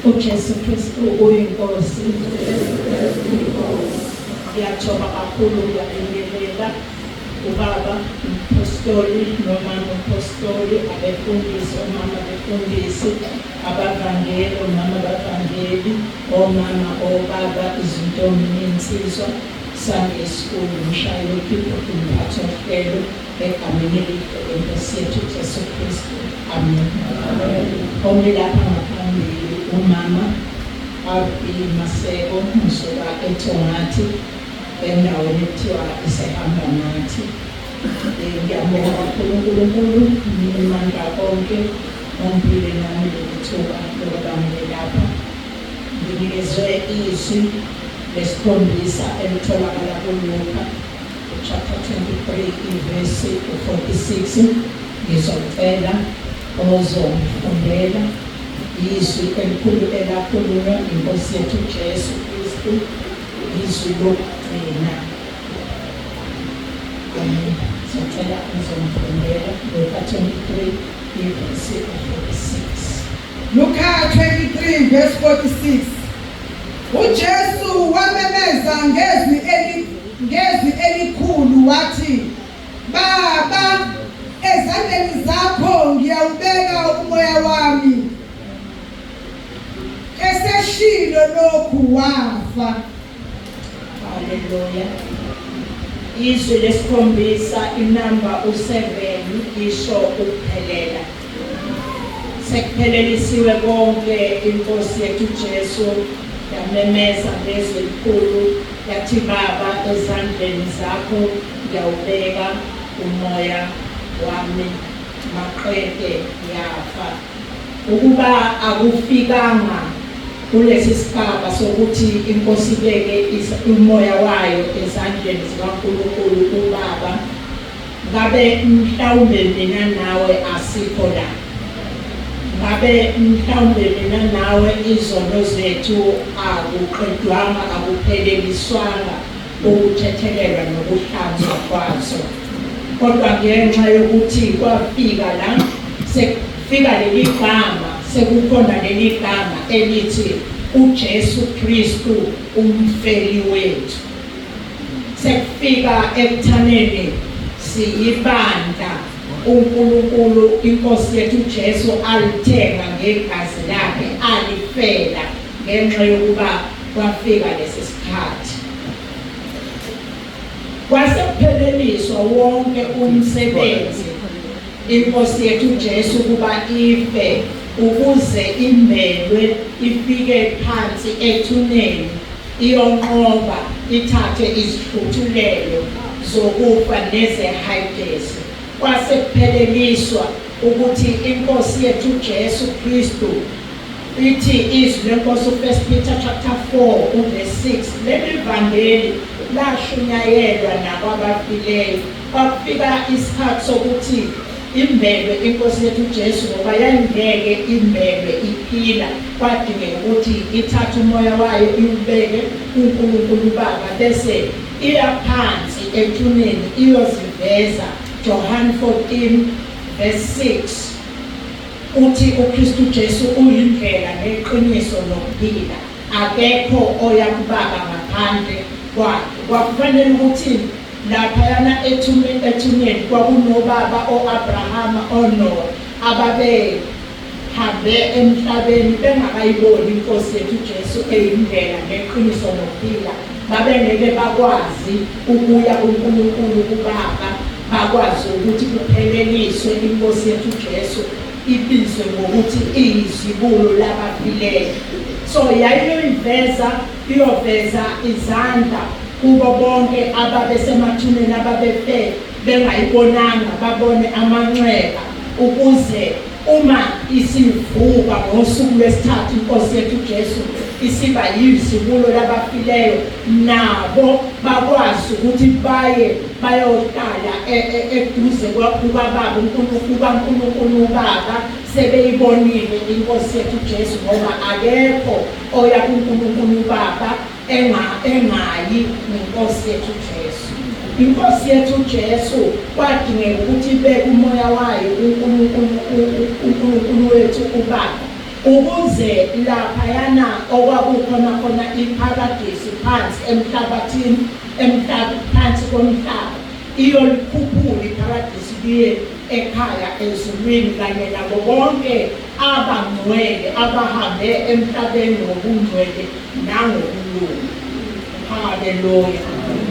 UJesu Kristu uyiNkosi. Ngiyathoba kakhulu ngiyabingelela ubaba umphostoli nomama umphostoli, abefundisi, omama befundisi, abavangeli, omama bavangeli, omama, obaba, izintombi nezinsizwa, Sunday school, umshayeli wekeyboard, umphathi wohlelo, egameni elihle lenkosi yethu Jesu Kristu. Amen. Omi lapha ngaphambili umama RB Maseko ngisuka eThongathi endaweni ekuthiwa isehamba nathi. Ngiyabonga kakhulu uNkulunkulu mandla konke ongiphile nami leli thuba lokuba ngibe lapha. Nginikezwe izwi lesikhombisa elitholakala kuLuka chapter 23 ivesi 46. Ngizocela ozongifundela izwi elikhulu elakhulunywa inkosi yethu Jesu Kristu, izwi lokugcina. Amen. Ngizocela uzongifundela Luka 23 ivesi 46. Luka 23 verse 46. UJesu wamemeza ngezwi eli ngezwi elikhulu wathi, Baba, ezandleni zakho ngiyawubeka umoya wami. Eseshilo lokhu wafa. Haleluya. Izwi lesikhombisa inamba u7 isho ukuphelela. Sekuphelelisiwe konke inkosi yethu Jesu yamemeza ngezwi elikhulu yathi Baba ezandleni zakho ngiyawubeka umoya wami maqede yafa. Ukuba akufikanga kulesi sigaba sokuthi inkosi ibeke umoya wayo ezandleni zikaNkulunkulu uBaba, ngabe mhlawumbe mina nawe asikho la. Ngabe mhlawumbe mina nawe izono zethu akuqedwanga, akupheleliswanga ukuthethelelwa nokuhlanzwa kwazo. Kodwa ngenxa yokuthi kwafika la sekufika leli gama, sekukhona leli gama elithi uJesu Kristu umfeli wethu. Sekufika ekuthaneni siyibandla uNkulunkulu inkosi yethu uJesu alithenga ngegazi lakhe alifela ngenxa yokuba kwafika lesi sikhathi. Kwase kupheleliswa wonke umsebenzi inkosi yethu uJesu kuba ife ukuze imbelwe ifike phansi ethuneni iyonqoba ithathe izihluthulelo zokufa nezeHayidesi. Kwase kupheleliswa ukuthi inkosi yethu uJesu Kristu ithi izwi lenkosi u-1 Peter chapter 4 uverse 6, leli vangeli lashunyayelwa nakwabafileyo. Kwakufika isikhathi sokuthi imbelwe inkosi yethu uJesu ngoba yayingeke imbelwe iphila. Kwadingeka ukuthi ithathe umoya wayo iwubeke kuNkulunkulu uBaba bese iya phansi ethuneni iyoziveza. John 14 verse 6 uthi uKristu Jesu uyindlela neqiniso nokuphila, akekho oya kuBaba ngaphandle kwakhe. Kwakufanele ukuthi laphayana ethuneni kwakunobaba o-Abrahama, oNowa ababehambe emhlabeni bengakayiboni inkosi yethu uJesu eyindlela neqiniso nokuphila. Babengeke bakwazi ukuya kuNkulunkulu kuBaba, bakwazi ukuthi kupheleliswe inkosi yethu uJesu ibizwe ngokuthi iyizibulo labafileyo. So yayiyoyiveza, iyoveza izandla kubo bonke ababesemathuneni ababefe bengayibonanga, babone amanxeba ukuze uma isivuka ngosuku lwesithathu inkosi yethu uJesu isiba yizibulo labafileyo, nabo bakwazi ukuthi baye bayohlala eduze kukababa uNkulunkulu uBaba sebeyibonile inkosi yethu uJesu, ngoba akekho oya kuNkulunkulu uBaba engayi ngenkosi yethu uJesu. Inkosi yethu uJesu kwadingeka ukuthi ibeke umoya wayo kuNkulunkulu, uNkulunkulu wethu uBaba. Ukuze laphayana okwakukhona khona ipharadisi phansi emhlabathini, emhlaba phansi komhlaba, iyolikhuphula ipharadisi liye ekhaya ezulwini kanye nabo bonke abangcwele abahambe emhlabeni ngobungcwele nangokulunga. Haleluya.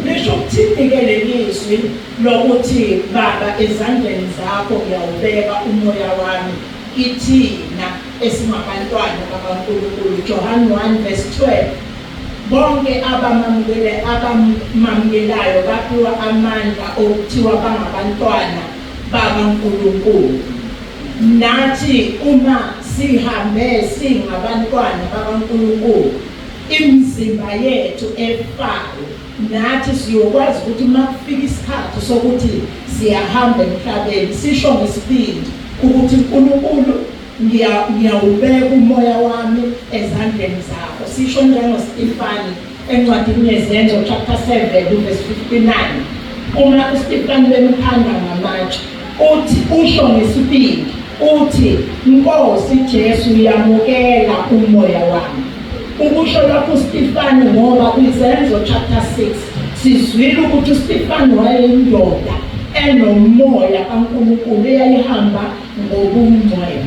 Lisho ukuthini-ke leli zwi lokuthi Baba ezandleni zakho ngiyawubeka umoya wami kithina esingabantwana bakaNkulunkulu? Johane 1 verse 12. Bonke abamamukele abamamukelayo baphiwa amandla okuthiwa bangabantwana bakaNkulunkulu. Nathi uma sihambe singabantwana bakaNkulunkulu, imizimba yethu efayo nathi siyokwazi ukuthi uma kufika isikhathi sokuthi siyahamba emhlabeni sisho ngesibindi ukuthi uNkulunkulu ngiyawubeka umoya wami ezandleni zakho. Sisho njengoStefani encwadini yeZenzo chapter 7 verse 59. Uma uStefani bemkhanda ngamatshe uthi usho ngesibindi uthi Nkosi Jesu yamukela umoya wami. Ukusho lokhu uStefani ngoba kwiZenzo chapter 6 sizwile ukuthi uStefani wayeyindoda enomoya kaNkulunkulu eyayihamba ngobungcwele.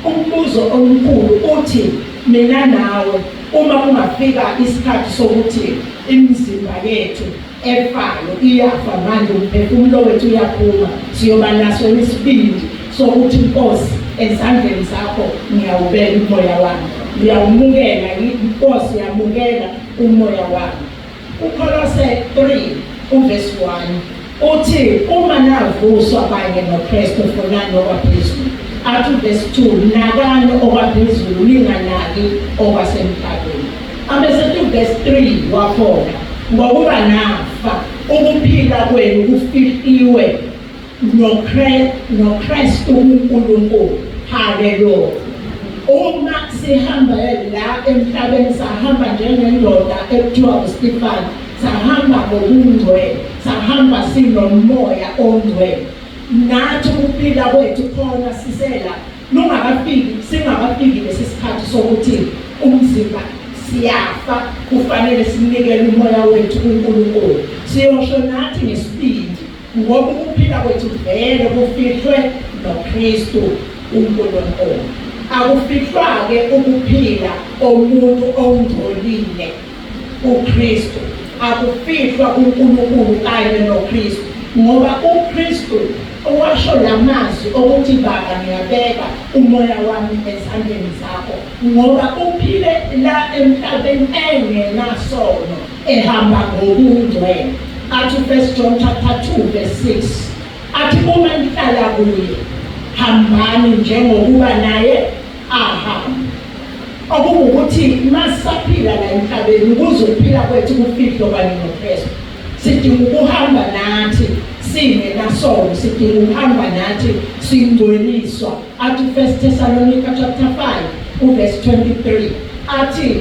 Umbuzo omkhulu uthi mina nawe uma kungafika isikhathi sokuthi imizimba yethu efayo iyafa manje umphefumulo wethu uyaphuma siyoba naso isibindi sokuthi Nkosi ezandleni zakho ngiyawubeka umoya wami ngiyawumukela inkosi yamukela umoya wami. UKolose 3 uvesi 1 uthi uma navuswa kanye noKristu funani okwaphezulu. Athi uvesi 2 nakani okwaphezulu ninganaki okwasemhlabeni. Abesethi uvesi 3 wakhona ngokuba nafa ukuphila kwenu kufihliwe noKristu uNkulunkulu. Haleluya. Uma sihamba la emhlabeni sahamba njengendoda ekuthiwa uStefani, sahamba ngobungcwele, sahamba sinomoya ongcwele. Nathi ukuphila kwethu khona sisela lungakafiki, singakafiki lesi sikhathi sokuthi umzimba siyafa, kufanele sinikele umoya wethu kuNkulunkulu. Siyosho nathi ngesibindi Ngoba ukuphila kwethu vele kufihlwe noKristu uNkulunkulu. Akufihlwa-ke ukuphila komuntu ongcolile kuKristu. Akufihlwa kuNkulunkulu kanye noKristu. Ngoba uKristu owasho la mazwi okuthi Baba ngiyabeka umoya wami ezandleni zakho ngoba uphile la emhlabeni engenasono ehamba ngobungcwele. Athi uFirst John chapter 2 verse 6 athi uma nihlala kuye hambani njengokuba naye ahamba. Okungukuthi masaphila la emhlabeni ukuze ukuphila kwethu kufihlwe kanye noKristu sidinga ukuhamba nathi singenasono, sidinga ukuhamba nathi singcweliswa. Athi First Thessalonica chapter 5 uverse 23 athi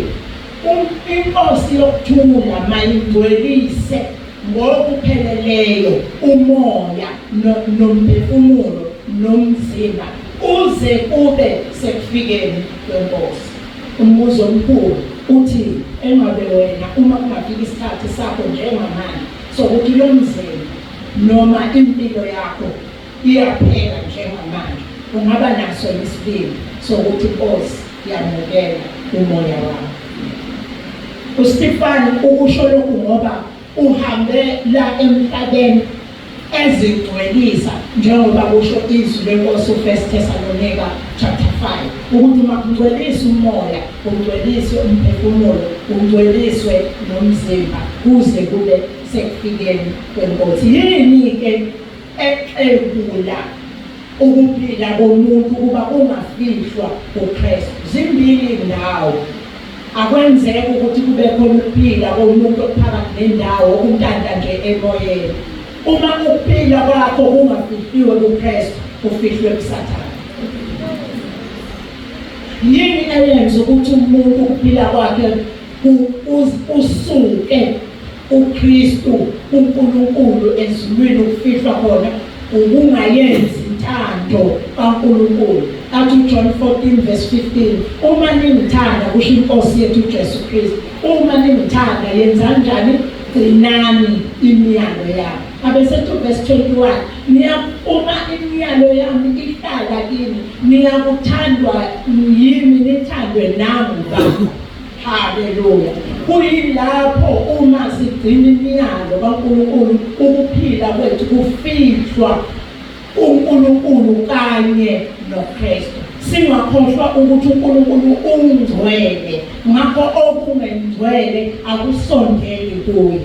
Inkosi yokuthula mayingcwelise ngokupheleleyo umoya nomphefumulo nomzimba kuze kube sekufikeni kweNkosi. Umbuzo omkhulu uthi engabe wena uma kungafika isikhathi sakho njengamanje sokuthi lo mzimba noma impilo yakho iyaphela njengamanje ungaba naso isibindi sokuthi Nkosi yamukela umoya wami. UStefani ukusho lokhu ngoba uhambe la emhlabeni ezingcwelisa njengoba kusho izwi lenkosi uFirst Thessalonica chapter 5 ukuthi makungcweliswe umoya kungcweliswe umphefumulo kungcweliswe nomzimba kuze kube sekufikeni kwenkosi. Yini ke exebula ukuphila komuntu ukuba kungafihlwa kuKristu? Zimbili indawo. Akwenzeki ukuthi kube khona ukuphila komuntu okuphakathi nendawo kuntanta nje emoyeni. Uma ukuphila kwakho kungafihliwe kuKristu, kufihlwe kuSathane. Yini eyenza ukuthi umuntu ukuphila kwakhe usuke uKristu uNkulunkulu ezulwini ukufihlwa khona ukungayenzi intando kaNkulunkulu? Athi uJohn 14 verse 15, uma ningithanda, kusho inkosi yethu uJesu Kristu, uma ningithanda yenzani njani? Gcinani imiyalo yami. Abesethi verse 21, niya uma imiyalo yami ihlala kini, niyakuthandwa yimi nithandwe nangu Haleluya. Kuyilapho uma sigcina imiyalo kaNkulunkulu ukuphila kwethu kufihlwa uNkulunkulu kanye noKristu. Singakhohlwa ukuthi uNkulunkulu ungcwele, ngakho okungengcwele akusondeli kuye.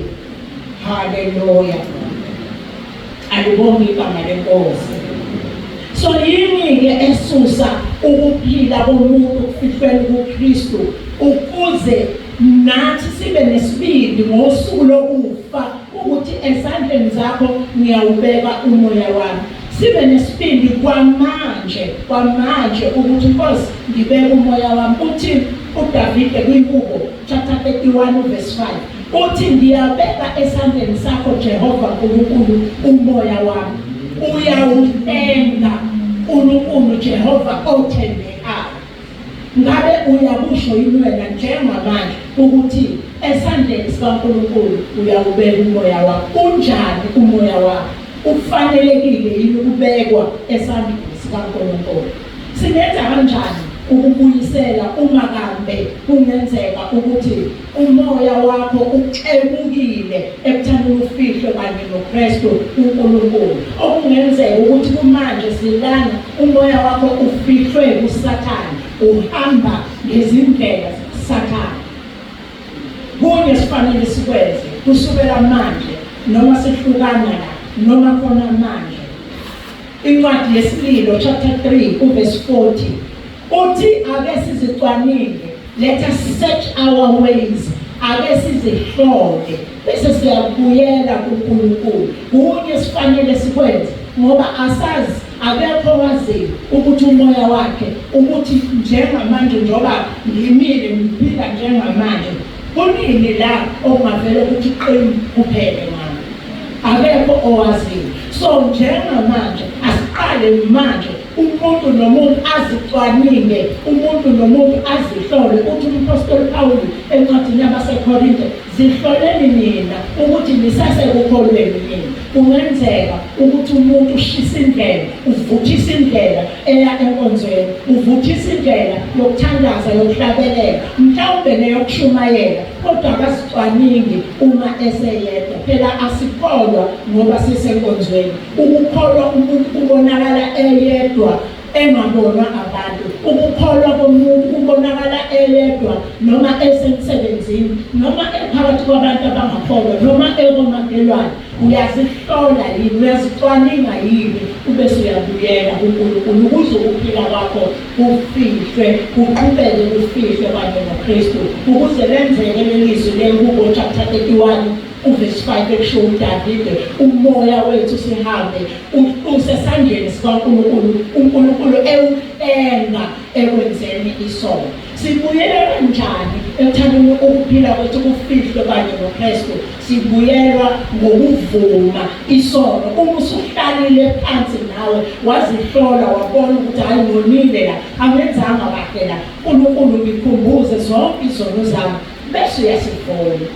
Haleluya. Alibonge igama lenkosi. So yini-ke esusa ukuphila komuntu kufihlweni kuKristu ukuze nathi sibe nesibindi ngosuku lokufa ukuthi esandleni zakho ngiyawubeka umoya wami sibe nesibindi kwamanje kwamanje ukuthi Nkosi ngibeka umoya wami uthi uDavide kwihubo chapter 31 verse 5 Uthi ngiyabeka esandleni sakho Jehova Nkulunkulu umoya wami. Uyawuhlenga uNkulunkulu Jehova othembekayo. Ngabe uyakusho yini wena njengamanje ukuthi esandleni sikaNkulunkulu uyawubeka umoya wakho? Unjani umoya wakho? Ufanelekile yini ukubekwa esandleni sikaNkulunkulu? Singenza kanjani ukubuyisela uma kambe kungenzeka ukuthi Umoya wakho uxebukile ekuthanini ufihlwe kanye noKristu uNkulunkulu. Okungenzeka ukuthi kumanje silana umoya wakho ufihlwe kuSathane, uhamba ngezindlela zikaSathane. Kunye sifanele sikwenze kusukela manje noma sihlukana la noma khona manje. Incwadi yeSililo chapter 3 uverse 40 Uthi ake sizicwaninge, let us search our ways, ake sizihlole bese siyabuyela kuNkulunkulu. Kunye sifanele sikwenze ngoba asazi akekho owaziyo ukuthi umoya wakhe ukuthi njengamanje njengoba ngimile ngiphila njengamanje kunini la okungavele ukuthi qini kuphele ngami akekho owaziyo so njengamanje asiqale manje Umuntu nomuntu azicwaninge, umuntu nomuntu azihlole. Uthi umphostoli Pawulu encwadini yabaseKorinte, zihloleni nina ukuthi nisasekukholweni yini. Kungenzeka ukuthi umuntu ushisa indlela, uvuthisa indlela eya enkonzweni, uvuthisa indlela yokuthandaza, yokuhlabelela, mhlawumbe neyokushumayela, kodwa akazicwaningi uma eseyedwa. Phela asikholwa ngoba sisenkonzweni. Ukukholwa umuntu kubonakala eyedwa engabonwa abantu. Ukukholwa komuntu kubonakala eyedwa noma esemsebenzini noma ephakathi kwabantu abangakholwa noma ekomakhelwane. Uyazihlola yini, uyazicwaninga yini ubese uyabuyela kuNkulunkulu ukuze ukuphila kwakho kufihlwe, kuqhubeke kufihlwe kanye noKristu ukuze lenzeke leli zwi leHubo chapter 31 Uvesi 5 ekusho uDavide, umoya wethu sihambe usesandleni sikaNkulunkulu, uNkulunkulu ewuhlenga ekwenzeni isono. Sibuyela kanjani ekuthandeni ukuphila kwethu kufihlwe kanye noKristu? Sibuyelwa ngokuvuma isono. Uma usuhlalile phansi nawe wazihlola wabona ukuthi hayi ngonile la, angenzanga kahle la, uNkulunkulu ngikhumbuze zonke izono zami, bese uyasivuma.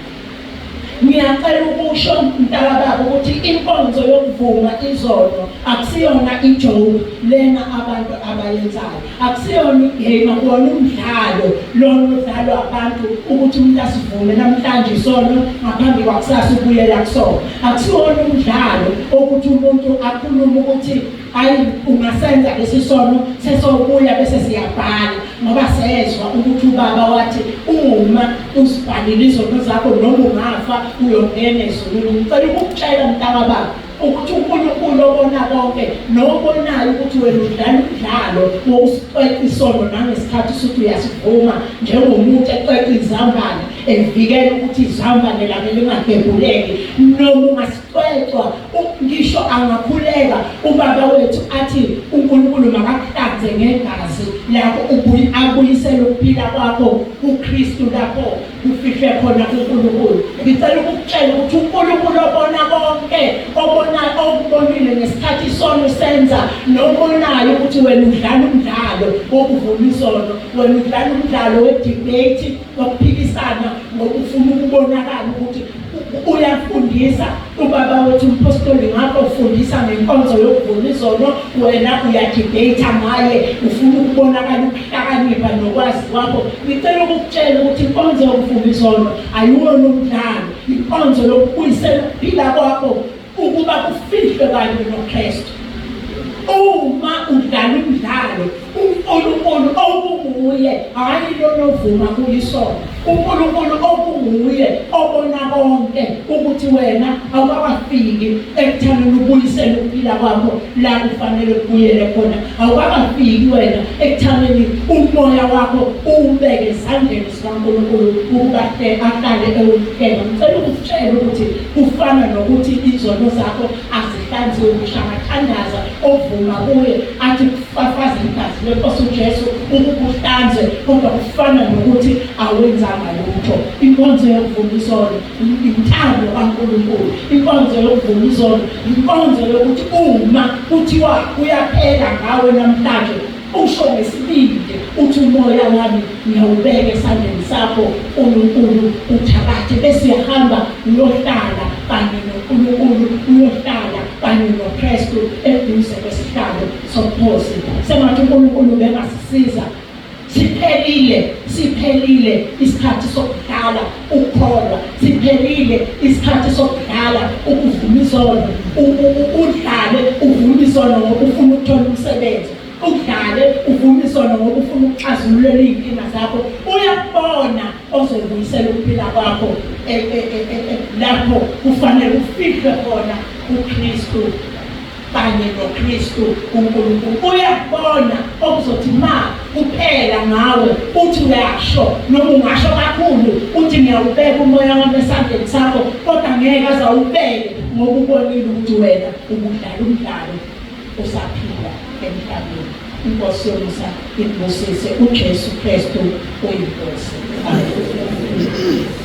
Ngiyacela ukusho mntakababa ukuthi inkonzo yokuvuma izono akusiyona ijoke lena abantu abayenzayo, akusiyona igame, akuwona umdlalo lona odlalwa abantu ukuthi umuntu asivume namhlanje isono ngaphambi kwakusasa ubuyela kusona. Akusiwona umdlalo okuthi umuntu akhulume ukuthi Ayi ungasenza lesi sono sesobuya bese siyabhala ngoba sezwa ukuthi ubaba wathi uma uzibhalile izono zakho noma ungafa uyongena ezulwini. Ngicela ukukutshela mntakababa ukuthi uNkulunkulu obona konke nobonayo ukuthi wena udlala umdlalo wokusiqeqa isono nangesikhathi usuthi uyasivuma njengomuntu eqeqa izambane evikela ukuthi izambane lakhe lingagebhuleki noma Cwecwa, ngisho angakhuleka ubaba wethu athi uNkulunkulu makakuhlanze ngegazi lakho abuyisele ukuphila kwakho kuKristu lapho kufihle khona uNkulunkulu. Ngicela ukukutshela ukuthi uNkulunkulu obona konke, obona okubonile ngesikhathi isono senza nobonayo ukuthi wena udlala umdlalo wokuvuma isono, wena udlala umdlalo we-debate, wokuphikisana ngokufuna ukubonakala ukuthi uyafundisa. Ubaba wethu umpostoli ngakho ufundisa ngenkonzo yokuvuma izono, wena uyadebate ngaye, ufuna ukubonakala ukuhlakanipha nokwazi kwakho. Ngicela ukukutshela ukuthi inkonzo yokuvuma izono ayiwona umdlalo, inkonzo yokubuyisela ukuphila kwakho ukuba kufihlwe kanye noKristu. Uma udlala umdlalo, uNkulunkulu okunguye, hhayi lona ovuma kuyisono, uNkulunkulu okunguye obona konke ukuthi wena awukakafiki ekuthaneni ubuyisele ukuphila kwakho la kufanele kubuyele khona, awukakafiki wena ekuthaneni umoya wakho uwubeke ezandleni zikaNkulunkulu ukuba ahlale ewuhlenga. Ngicela ukukutshela ukuthi kufana nokuthi izono zakho azihlanziwe, ngisho angathandaza ovuma kuye athi kufafaze igazi lenkosi uJesu ukuba uhlanzwe, kodwa kufana nokuthi awenzanga lutho. Inkonzo yokuvuma izono inthando kaNkulunkulu. Inkonzo yokuvuma izono inkonzo yokuthi uma kuthiwa kuyaphela ngawe namhlanje, usho ngesibindi uthi umoya wami ngiyawubeka esandleni sakho Nkulunkulu, uthakathe, bese uyahamba uyohlala kanye noNkulunkulu, uyohlala kanye noKristu eduze kwesihlalo sobukhosi. Sengathi uNkulunkulu bengasisiza. Siphelile, siphelile isikhathi sokudlala ukukholwa, siphelile isikhathi sokudlala ukuvuma izono, udlale uvuma izono ngoba ufuna ukuthola umsebenzi, udlale uvuma izono ngoba ufuna ukuxazululela iy'nkinga zakho. Uyakubona ozobuyisela ukuphila kwakho e, e, e, lapho kufanele ufihlwe khona uKristu kanye noKristu uNkulunkulu. Uyakubona okuzothi ma kuphela ngawe uthi uyasho, noma ungasho kakhulu uthi ngiyawubeka umoya wami esandleni sakho, kodwa ngeke aze awubeke ngoba ubonile ukuthi wena ubudlala umdlalo usaphila emhlabeni. Inkosi yomusa ikubusise. UJesu Kristu uyiNkosi. Amen.